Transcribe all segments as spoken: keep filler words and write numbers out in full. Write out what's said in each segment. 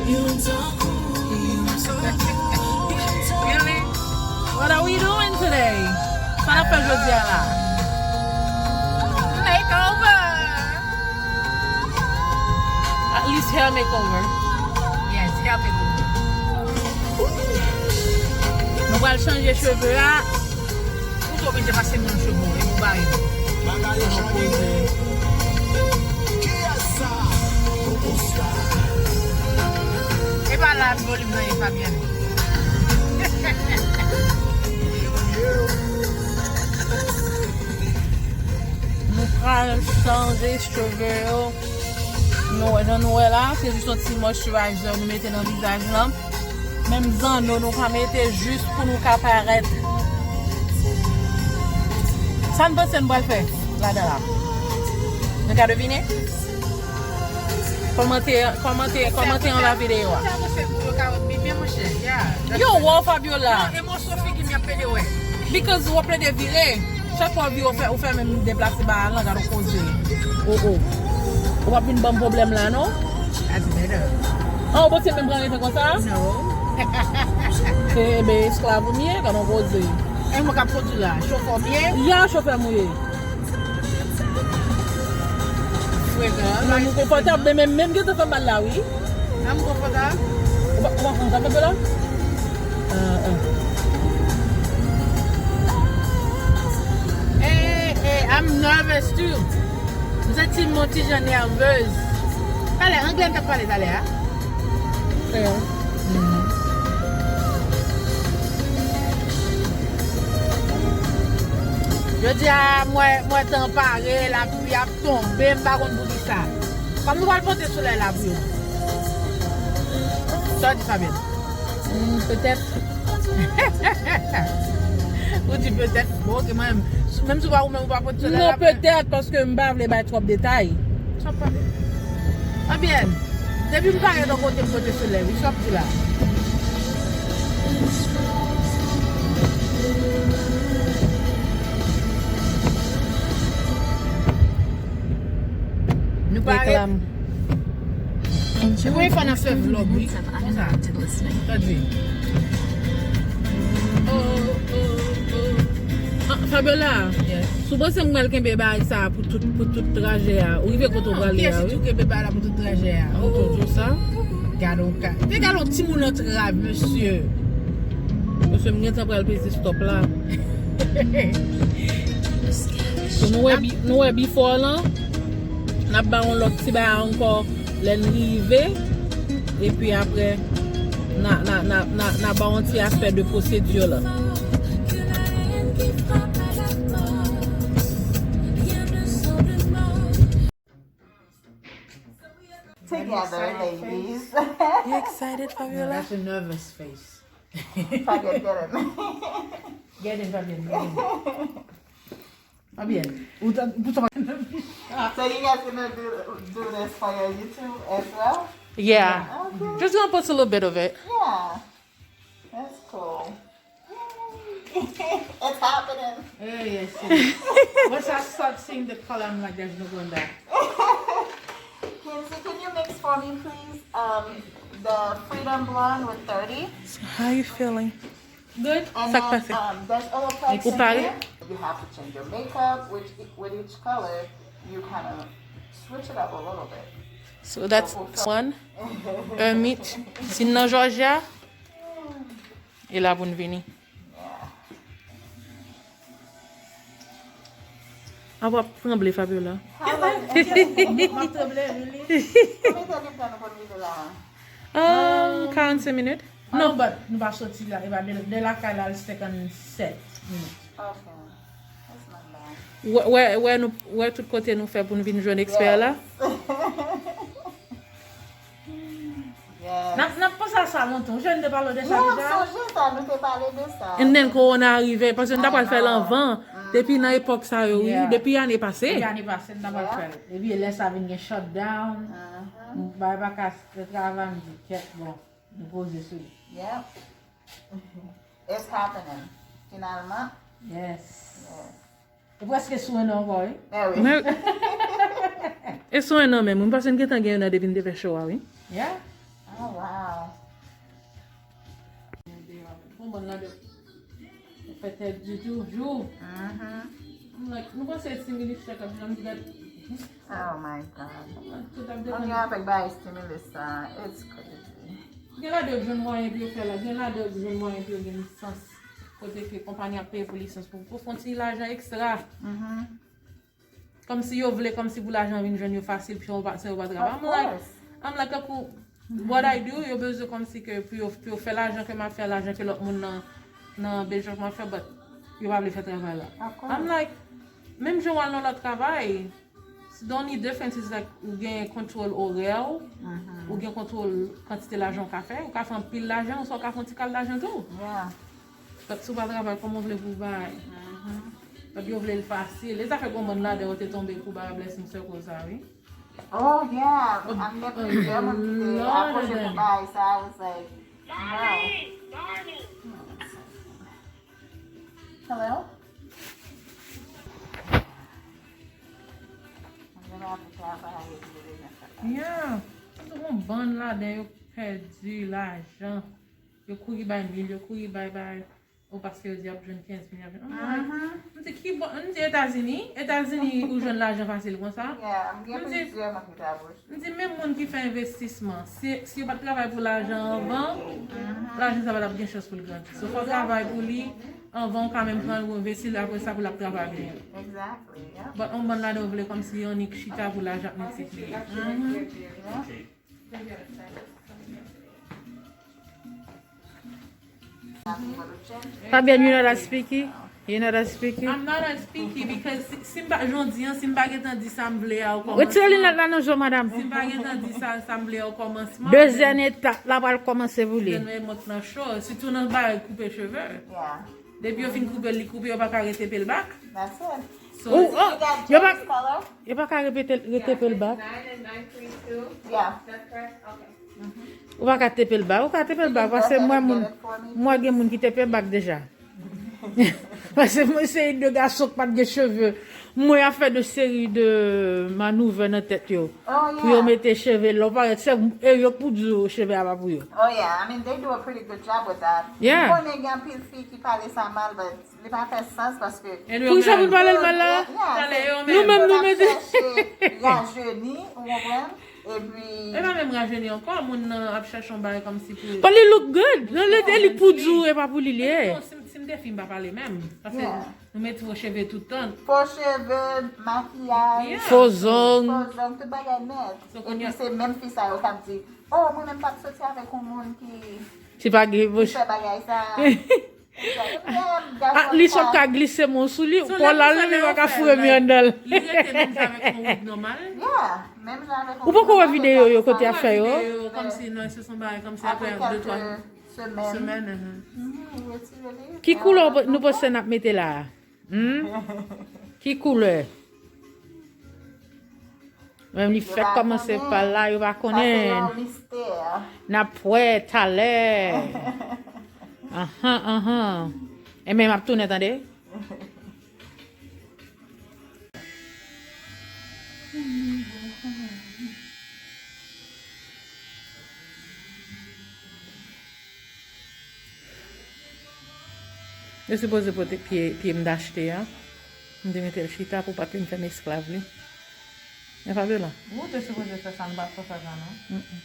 Really? What are we doing today? Sa n ap fè jodi a la? Makeover! At least hair makeover. Yes, hair makeover. Nou pral chanje cheve a. Ou te oblije pase menm cheve w, e pou bare nou. Bagay yo chanje. E pa la volim nan ye, Fabienne. Nou pral chanje cheve yo. Nou wè, jan nou wè la, se jis yon ti moisturizer nou mete nan vizaj lan. Menm zanno nou pa mete jis pou nou ka parèt. Sa n panse n pral fè ladan la? Nou ka devine? Kòmante, kòmante, kòmante anba videyo a. Yo, wow, Fabiola. Because w ap plede vire. Chak fwa w vire, w fè, w fè menm deplase ba lan, gade w koze. Oh, oh. Ou p ap vin ban m pwoblèm la, non? That's better. Ah, ou panse menm pral rete konsa? No. Ebe, esklav ou m ye, gade w koze. E mwen k ap kondui la, chofè w m ye? Ya, chofè m ou ye. Frekan. Non, nou konfòtab, men menm, menm gentan fè mal la, wi. Nan m konfòtab. Ou pa, ou pa konn sa fè la? Ah, ah. Eh, eh, I'm nervous too. M santi m yon ti jan nèvez. Talè, anglè m t ap pale talè a. Kreyòl. Mhm. Jodi a, m wè, m wè tan pare, lapli ap tonbe, m pa konn poukisa. Kòm nou pral pote solèy la pou yo. Sa w di, Fabienne? Hmm, petèt. Ou di petèt. Bon, ok, mwen, menm si w pa, ou menm ou pa pote solèy la. Non, petèt, paske m pa vle bay twòp detay. Sa w pale? Fabienne, depi m parèt yon kote, m pote solèy, wi, sa w ap di la? Nou parèt. Reklame. Mwen fè nan fè vlog, wi. Konsa. Tande. Oh, oh, oh. Ah, Fabiola, yes, si w panse m pral kenbe bagay sa pou tout, pou tout trajè a, ou rive kote w prale a, wi. Kiyès ki di w kenbe bagay la pou tout trajè a? Ou toujou sa? Gade yon ka. Te gade yon timoun antrave, mesye. Mesye, m gentan pral peze stop la. So, nou wè bi-, nou wè before lan. N ap ba yon lòt ti bagay ankò lè n rive. Epi apre, n a, n a, n a, n a, n a ba yon ti aspè de pwosedi lan. Together, ladies. You excited, Fabiola? That's a nervous face. Fabiola, get him. Get him, Fabiola, get him. Fabiola, ou ta, ou ta. So you guys gonna do, do this for your YouTube as well? Yeah. Okay. Just gonna post a little bit of it. Yeah. That's cool. Yay. It's happening. Oh, yes, yes. Once I start seeing the color, I'm like, there's no going back. Kinsey, can you mix for me, please? Um, the Freedom Blonde with thirty. So how you feeling? Good. And then, um, there's Olaplex in here. You have to change your makeup, which, with each color, you kind of switch it up a little bit. So that's one. Hermit. Si n nan Georgia, e la pou n vini. A w ap tranble, Fabiola. How long? M ap tranble, really? Konbyen tan nou pran nou konn rive la? Um, quarante-cinq minutes. Non, but nou pa soti la, e pa de, de lakay la al cinquante-sept minutes. Okay. That's not bad. Wè, wè, wè, nou, wè tout kote nou fè pou n vin jwenn ekspè la. Yes. Yes. N ap, n ap panse a sa lontan. Ou sonje n te pale de sa deja? M sonje sa, nou te pale de sa. And then, kowona rive, paske n ta pral fè l anvan. Depi nan epòk sa yo, wi. Yeah. Depi ane pase. Depi ane pase, n ta pral fè l. Epi lè sa vin gen shutdown. Bagay pa ka travay, m di, kèt, bon, nou poze sou li. Yep. It's happening. Finalman. Yes. Yes. Ou prèske sou en an ankò, wi. Eh wi. Men, e sou en an menm, wi. M panse n gentan gen en an depi n te fè show a, wi. Yeah. Ah, Oh, wow. Bon, bon, la de. Fè tèt di toujou. Mhm. I'm like, nou panse ti milis chèk ap janm gad. Oh my God. Tout ap Mwen depann. Gen avèk bagay stimulus sa. It's crazy. Gen ladan yo jwenn mwayen pou yo fè la. Gen ladan yo jwenn mwayen pou yo gen lisans. Kote ke konpayi ap peye pou lisans pou pou fè yon ti lajan ekstra. Mhm. Kòmsi yo vle, kòmsi pou lajan vin jwenn yo fasil, pwiske yo pa, se yo pa travay. Of I'm like, course. I'm like, tankou, what I do, yo bezwen kòmsi ke pou yo, pou yo fè lajan ke m ap fè, lajan ke lòt moun nan, nan bezwen m ap fè, but yo pa vle fè travay la. Of course. I'm like, menm jan w al nan lòt travay, the only difference is like, ou gen kontwòl orè w, Mhm. ou gen kontwòl kantite lajan w ka fè, ou ka fè anpil lajan, oswa ou ka fè yon ti kal lajan tou. Yeah. But si w pa travay, kòman w vle pou w bay? Mhm. But yo vle l fasil. E sa fè gon bann ladan yo te tonbe kou bagay Blessing Circle sa, wi. Oh yeah, am gen plizyè moun ki te apwoche pou bay sa, I was like, wow. Hello? Mwen gen la pou travay epi yo bezwen fè bagay. Yeah. Tou gon bann ladan yo pèdi lajan. Yo kouri bay mil, yo kouri bay bay. Ou paske yo di y ap jwenn kenz mil, y ap jwenn. Mhm. M di ki bò, m di Etazini, Etazini ou jwenn lajan fasil konsa. Yeah, m gen plizyè moun ki te apwoche. M di menm moun ki fè envestisman, si, si yo pa t travay pou lajan anvan, lajan sa pa t ap gen chans pou l grandi. So fò w travay pou li anvan w ka menm pran l ou envesti l, apre sa pou l ap travay pou ou. Exactly, yeah. But yon bann ladan yo vle kòmsi yo annik chita pou lajan ap miltipliye. Mhm. Yeah. Fabienne, you not as picky? You not as picky? I'm not as picky because si, si m pa, jodi an, si m pa gentan di sa m vle a o Retire linèt kòmansman, la nan zo, madam. Si m pa gentan di sa, sa m vle a o kòmansman, De zèn etap la pral kòmanse pou li. Jan nou e mòt nan cho, sitou nan bagay koupe cheve. Yeah. Depi yo fin koupe l, li koupe, yo pa ka retape l back. That's it. So, Ou, You oh, got yo pa, James color? Yo pa ka repete, retape l back. Nine and nine three two. Yeah. That's correct? Okay. Ou pa ka tape l back. Ou ka tape l back. Paske mwen moun, mwen gen moun ki tape back deja. Paske mwen se de gason ki pa t gen cheve. Mwen ap fè de seri de manouvè nan tèt yo. Oh, Pou yo yeah. Mete cheve lò parèt. Se e yo k pou di yo cheve a pa pou yo. Oh yeah, I mean they do a pretty good job with that. Yeah. Ou konnen gen anpil fi ki pale sa mal, but li pa fè sans paske And Pou sa pou n pale l mal la? Yeah, Talè yo Nou menm nou mete. Chèche rajeni, ou konprann? Epi E pa menm rajeni ankò, moun nan ap chèche yon bagay kòmsi pou But li look good. Non, li te li pou di w, e pa pou li li ye. Non, si, si m te fi, m pa pale menm. Paske Yeah. nou mete fo cheve tout tan. Fo cheve, makiyaj, Yeah. Fo zong. fo zong, tout bagay nèt. So, Epi kounye a se menm fi sa yo k ap di, oh, mwen menm p ap soti avèk yon moun ki Ti pa gen ki fè bagay sa. Ah, li sot ka glise men w sou li, So, pou la lè li misye pa ka fè, foure men like, anndan l. Li rete menm jan avèk yon wig nòmal. Yeah, menm jan avèk Ou poko wè videyo yo kote y ap fè yo? Videyo kòmsi nan se son bagay kòmsi apre Apre de twa kèlke semèn. Semèn. Mhm. Mhm, ou retire li. Ki koulè w- nou panse n ap mete la a? Hmm? Ki koulè? Menm li fèk kòmanse pal la, yo pa konnen. N ap wè talè. Anhan, anhan. Enben, m ap tounen, tande. Yo sipoze pote pye, pye m t achte a. M te mete l chita pou pa t vin fè m esklav li. Men Fabiola. Ou te sipoze fè sa, nou pa t fè sa, non? Mm, mm.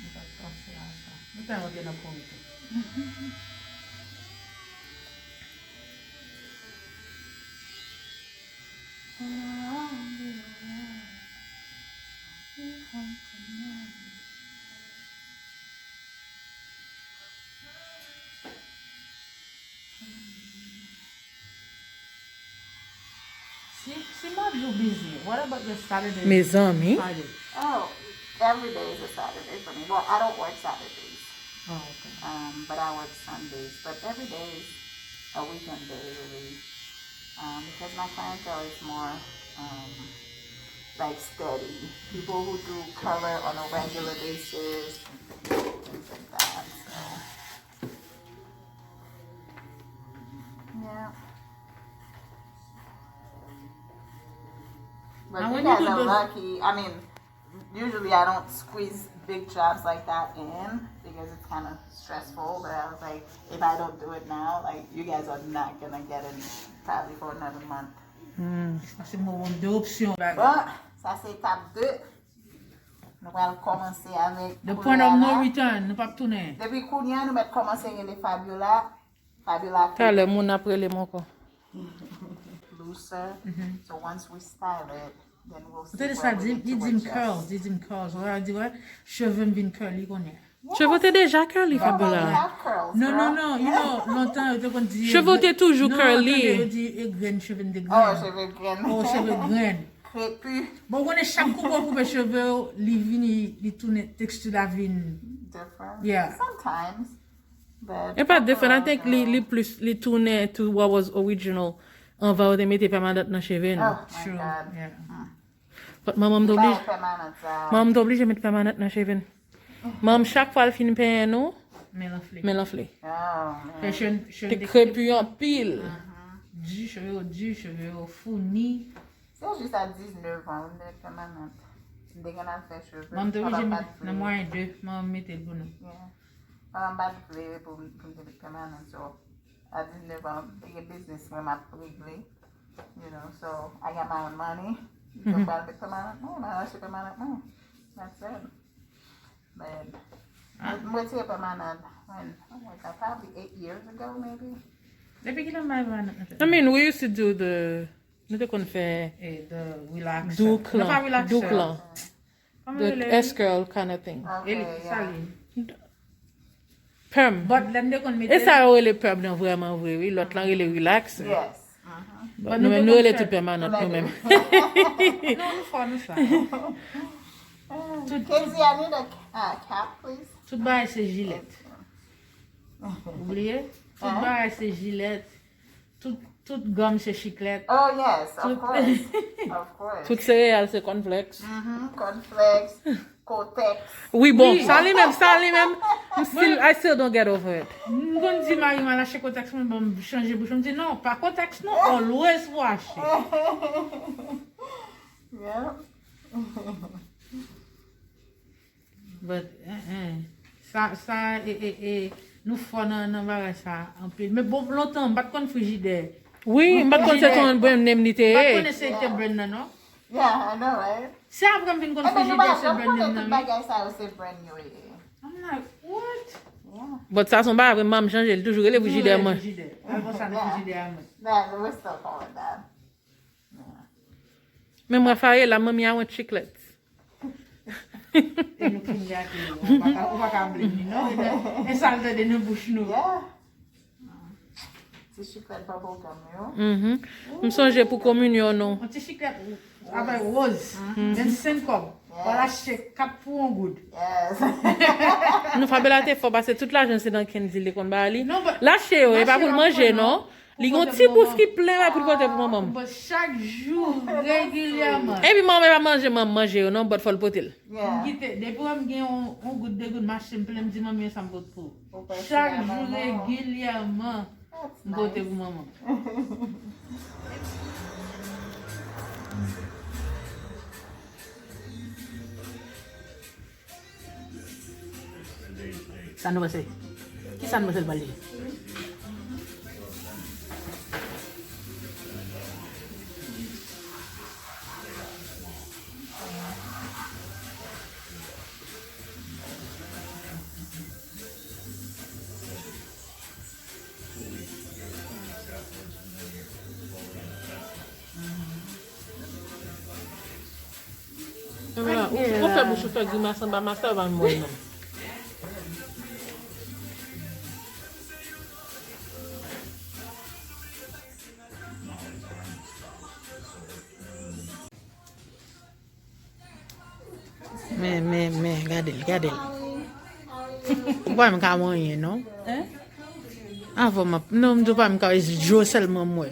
Nou pa t panse a sa. Nou te antre nan kouri tou. Si, si madi w busy, what about your Saturday? Mezanmi. Friday? Oh, every day is a Saturday for me. Well, I don't work Saturdays. Oh, okay. Um, but I work Sundays. But every day is a weekend day, really. Um, because my clientele is more, um, like, steady. People who do color on a regular basis and things like that. So, yeah. But you guys are lucky. I mean, Usually I don't squeeze big jobs like that in because it's kind of stressful, but I was like, if I don't do it now, like, you guys are not gonna get it probably for another month. Paske mwen wè de opsyon. Bon, sa se etap de. Nou pral kòmanse avèk. The point of no return, nou p ap tounen. Depi kounye a, nou mèt kòmanse rele Fabiola. Fabiola. Talè, moun ap rele m ankò. Looser. So once we style it, then we'll see where we need to adjust. Ou te di sa, di m curls, di m curls. Ou a di, wè, cheve m vin curly kounye a. Cheve w te deja curly, Fabiola. Non, non, non, you know, lontan yo te konn di. Cheve w te toujou curly. Non, tande yo di e grenn, cheve m te grenn. Oh, cheve grenn. Oh, cheve grenn. Krepi. Bon, ou konnen chak koupe w koupe cheve w, li vini, li tounen, teksti la vin. Different. Yeah. Sometimes. But overall, though. E pa different, I think li, li plis, li tounen to what was original. Anvan yo te mete pèmanant nan cheve nou. Oh, my God. True. Yeah. But manman m te oblije. Manman m te oblije met pèmanant nan cheve n. Manman m chak fwa l fin penyen nou, men l anfle. Men l anfle. Te krepi anpil. Di, cheve yo di, cheve yo founi. Se jis a diznèf an, m te met pèmanant. M te konn al fè cheve. Manman m te oblije met nan mwayen de, manman m mete l pou nou. Manman m pa t vle pou m te met pèmanant, so a diznèf an, m te gen biznis mwen m ap regle. You know, so I got my own money. Mwen pral met pèmanant mwen, mwen achte pèmanant mwen. That's it. But mwen retire pèmanant when, oh my God, probably eight years ago, maybe. Depi kilè m bay pèmanant mwen? I mean, we used to do the, nou te konn fè douklan, douklan. The S-curl kind of thing. Eli, sa li? Perm. But lè m te konn mete. E sa yo rele perm nan vrèman vre, wi. Lòt lan rele relax. Yes. But nou menm nou rele tout pèmanant nou menm. Non, nou fò, nou sa. Tout, Kenzie, I need a, a cap, please. Tout bagay se jilèt. Ou bliye? Tout bagay se jilèt. Tout, tout gòm se chiklèt. Oh yes, of course. Of course. Tout sereyal se cornflakes. Mm-hmm. Cornflakes, Kotex. Wi, bon, sa li menm, sa li menm. M still, I still don't get over it. M konn di mari m al achte Kotex, mwen ban m chanje bouch. M di non, pa Kotex non, always pou achte. Yeah. But, eh, eh. Sa, sa, e, e, e, nou fò nan, nan bagay sa anpil. Men bon, lontan, m pa t konn frijidè. Wi, m pa t konn se ton brand name li te ye. M pa t konnen se te brand nan, non. Yeah, I know, right? Se apre m vin konn frijidè se brand name nan, wi. Tout bagay sa yo se brand yo ye. I'm like, what? Yeah. But sa se yon bagay vre, manman m chanje, li toujou rele frijidè mwen. Toujou rele frijidè. Al konsa nan frijidè a mwen. Nah, we're still going with that. Men mwen faye la, mommy, I want chiclets. E nou fin gate yo. Ou pa ka, ou pa ka blame li, non? E sa l tande nan bouch nou. Yeah. Ti chiclets bubble gum yo. M sonje pou kominyon nou. Yon ti chiclet avè woz. Vennsenk kòb. Ou al achte kat pou yon goud. Yes. Non, Fabiola te fò pase tout lajan se nan Kenzie li konn ba li. L achte yo, e pa pou l manje, non. Li gen yon ti bous ki plen la pou l pote pou manman m. But chak jou, regilyèman. Epi manman m pa manje, manman m manje yo non, but fò l pote l. M kite, depi wè m gen yon, yon goud, de goud, m achte, m plen, m di manmi sa m pote pou ou. Chak jou, regilyèman, m pote pou manman m. Sa nou panse? Kisa nou panse l pral ye? Ou fè bouch ou fè grimas anba mas la, ou pa menm wè l menm. Men, men, men, gade l, gade l. Ou pa menm ka wè anyen, non? Avan m ap, non, m di w pa menm ka wè, se dlo sèlman m wè.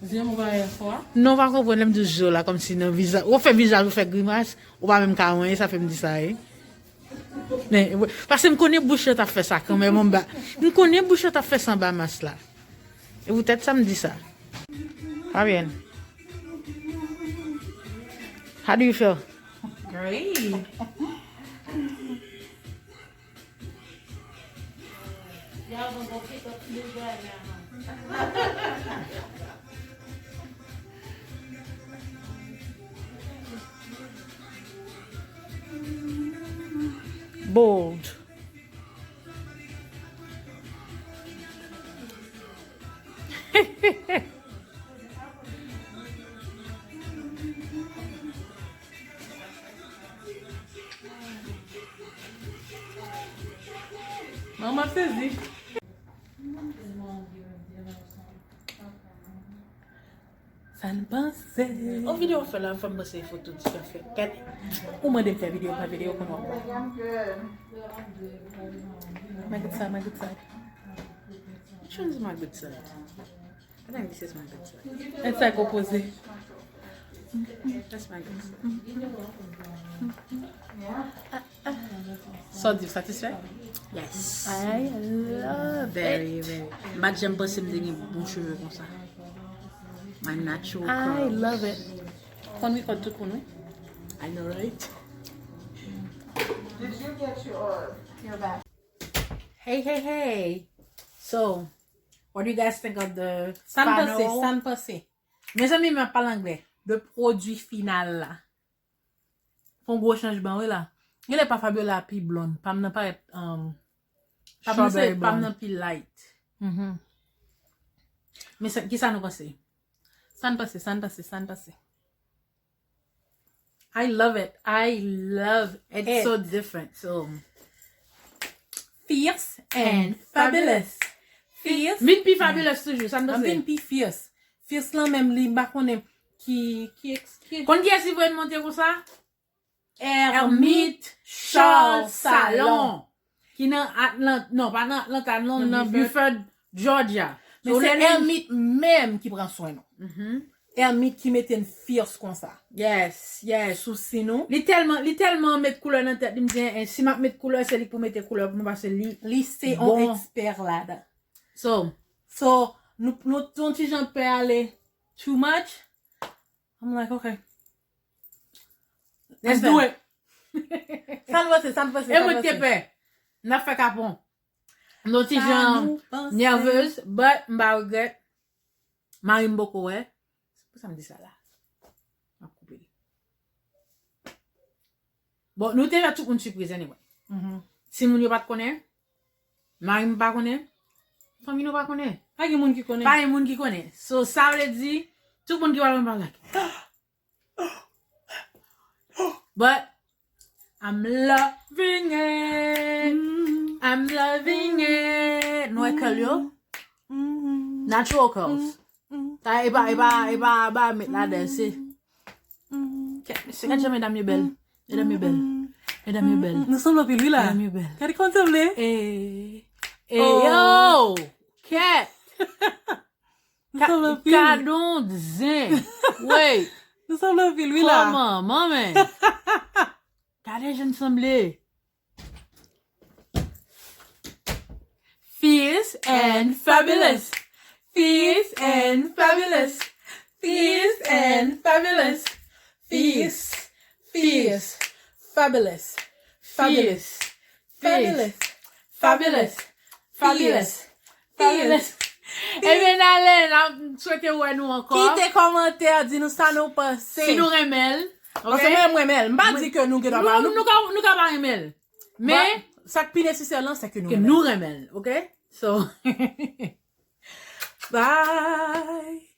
Zye m wè fò a? Non, w pa konprann lè m di w zye w la kòmsi nan vizaj. Ou fè vizaj, ou fè grimas, ou pa menm ka wè anyen, sa fè m di sa, wi. Men, paske m konnen bouch yo t ap fè sa kanmenm anba. M konnen bouch yo t ap fè sa anba mas la. E poutèt sa m di sa. Fabienne, how do you feel? Great. Bold. Manman sezi. Sa n panse? On videyo w fè la, fè m panse foto ti fè fè. Gade, ou mande m fè videyo, fè videyo kounye a. My good side, my good side. Which one is my good side? I think this is my good side. It's like opposite. That's my good side. Sa w di, satisfè? Yes. I love very, it. Very. M pa t janm panse m te gen bon cheve konsa. My natural curls. I love it. Konn record tout moun, wi. I know, right? Did you get your, your bag? Hey, hey, hey. So, what do you guys think of the final? Sa n panse, sa n panse. Mezanmi, m ap pale anglè. The pwodui final la. Fè yon gwo chanjman, wi la. Genlè pa Fabiola pi blonde. Pa m nan parèt, um, pa m nan se, strawberry blonde. Pa m nan pi light. Mhm. Men sa, kisa nou panse? Sa n panse, sa n panse, sa n panse? I love it. I love it. It's so different. So, fierce and fabulous. Fierce. Vin pi fabulous toujou, sa m panse. Vin pi fierce. Fierce lan menm li, m pa konnen ki, ki, ki. Konn kiyès ki voye n monte konsa? Hermite Charles Salon. Ki nan Atlanta, non, pa nan Atlanta, non, nan Buford, Georgia. Men se Hermite menm ki pran swen nou. Hermite ki mete n fierce konsa. Yes, yes. Sousi nou. Li tèlman, li tèlman met koulè nan tèt li, m di, "Eh, si m ap met koulè, se li k pou mete koulè pou mwen, paske li, li se yon ekspè ladan." So, so, nou, nou, nou ti jan pè ale too much. I'm like, "Okay. Let's do it." Sa n panse, sa n panse, sa n panse. E mwen te pè. N ap fè kapon. Nou ti jan nèvez, but m pa regrèt. Mari m poko wè. Se pou sa m di sa la. M ap koupe l. Bon, nou te fè tout moun sipriz, anyway. Timoun yo pa t konnen. Mari m pa konnen. Fanmi nou pa konnen. Pa gen moun ki konnen. Pa gen moun ki konnen. So, sa vle di, tout moun ki pa konnen pa like. But I'm loving it. I'm loving it. Nou wè curl yo? Natural curls. Sa e pa, e pa, e pa, ba met ladan, se. Kèt, mesye, gad jan medam yo bèl. Medam yo bèl. Medam yo bèl. Nou sanble anpil, wi, la. Medam yo bèl. Gade kòman sanble. Eh, eh, yo! Kèt! Nou sanble anpil. Gadon zen. Wait. Nou sanble anpil, wi, la. Kòman, manman? Gade jan n sanble. Fierce and fabulous. Fierce and fabulous. Fierce and fabulous. Fierce. Fierce. Fabulous. Fabulous. Fabulous. Fabulous. Fabulous. Fabulous. Ebyen, ale, n ap swete wè nou ankò. Kite kòmantè, di nou sa nou panse. Si nou renmen l, ok? Paske mwen, mwen renmen l. M pa di ke nou gen dwa pa, nou, nou ka, nou ka pa renmen l. Men, sa k pi nesesè lan, se ke nou renmen l, ok? So, bye.